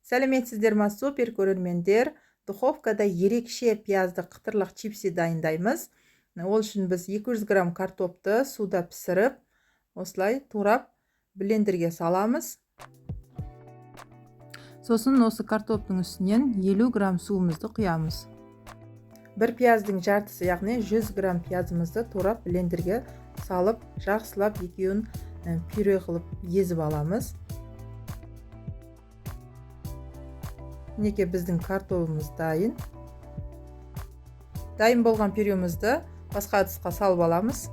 Сәлеметсіздер ма, супер көрермендер! Духовкада ерекше пиязды қытырлық чипсы дайындаймыз. Ол үшін біз 200 грамм картопты суда пісіріп, осылай турап блендерге саламыз. Сосын осы картоптың үстінен 50 грамм суымызды құямыз. Бір пияздың жартысы, яғни 100 грамм пиязымызды турап блендерге салып, жақсылап екеуін пюре қылып езіп аламыз. Мінекей, біздің картобымыз дайын. Дайын болған пюремізді басқа ыдысқа салып аламыз.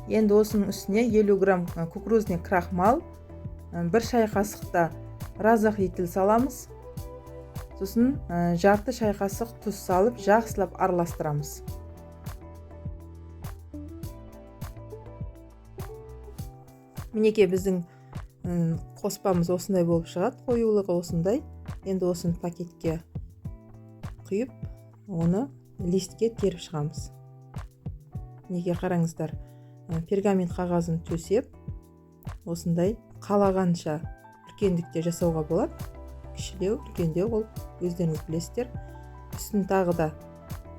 Енді осының үстіне 50 грамм кукурузный крахмал, 1 шай қасықта разрыхлитель саламыз. Сосын жарты шай қасық тұз салып, жақсылап араластырамыз. Мінекей, біздің қоспамыз осындай болып шығады, қоюлығы осындай. Енді осыны пакетке құйып, оны листке теріп шығамыз. Мінекей, қараңыздар, пергамент қағазын төсеп, осындай қалағанша үлкендікте жасауға болады. Кішілеу, үлкендеу ол өздеріңіз білесіздер. Үстін тағы да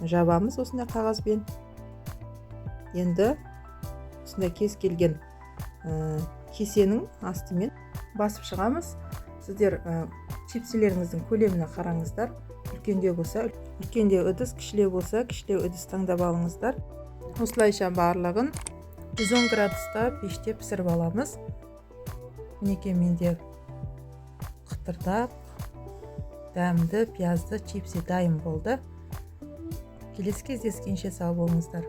жабамыз осындай қағазбен. Енді осындай кез келген кесенің астымен басып шығамыз. Сіздер чипсилеріңіздің көлеміне қараңыздар. Үлкендеу болса үлкендеу ыдыс, кішілеу болса кішілеу ыдыс таңдап алыңыздар. Осылайша барлығын 110 градуста пеште пісіріп аламыз. Мінекей, менде қытырдақ дәмді пиязды чипсы дайын болды. Келесі кездескенше сау болыңыздар.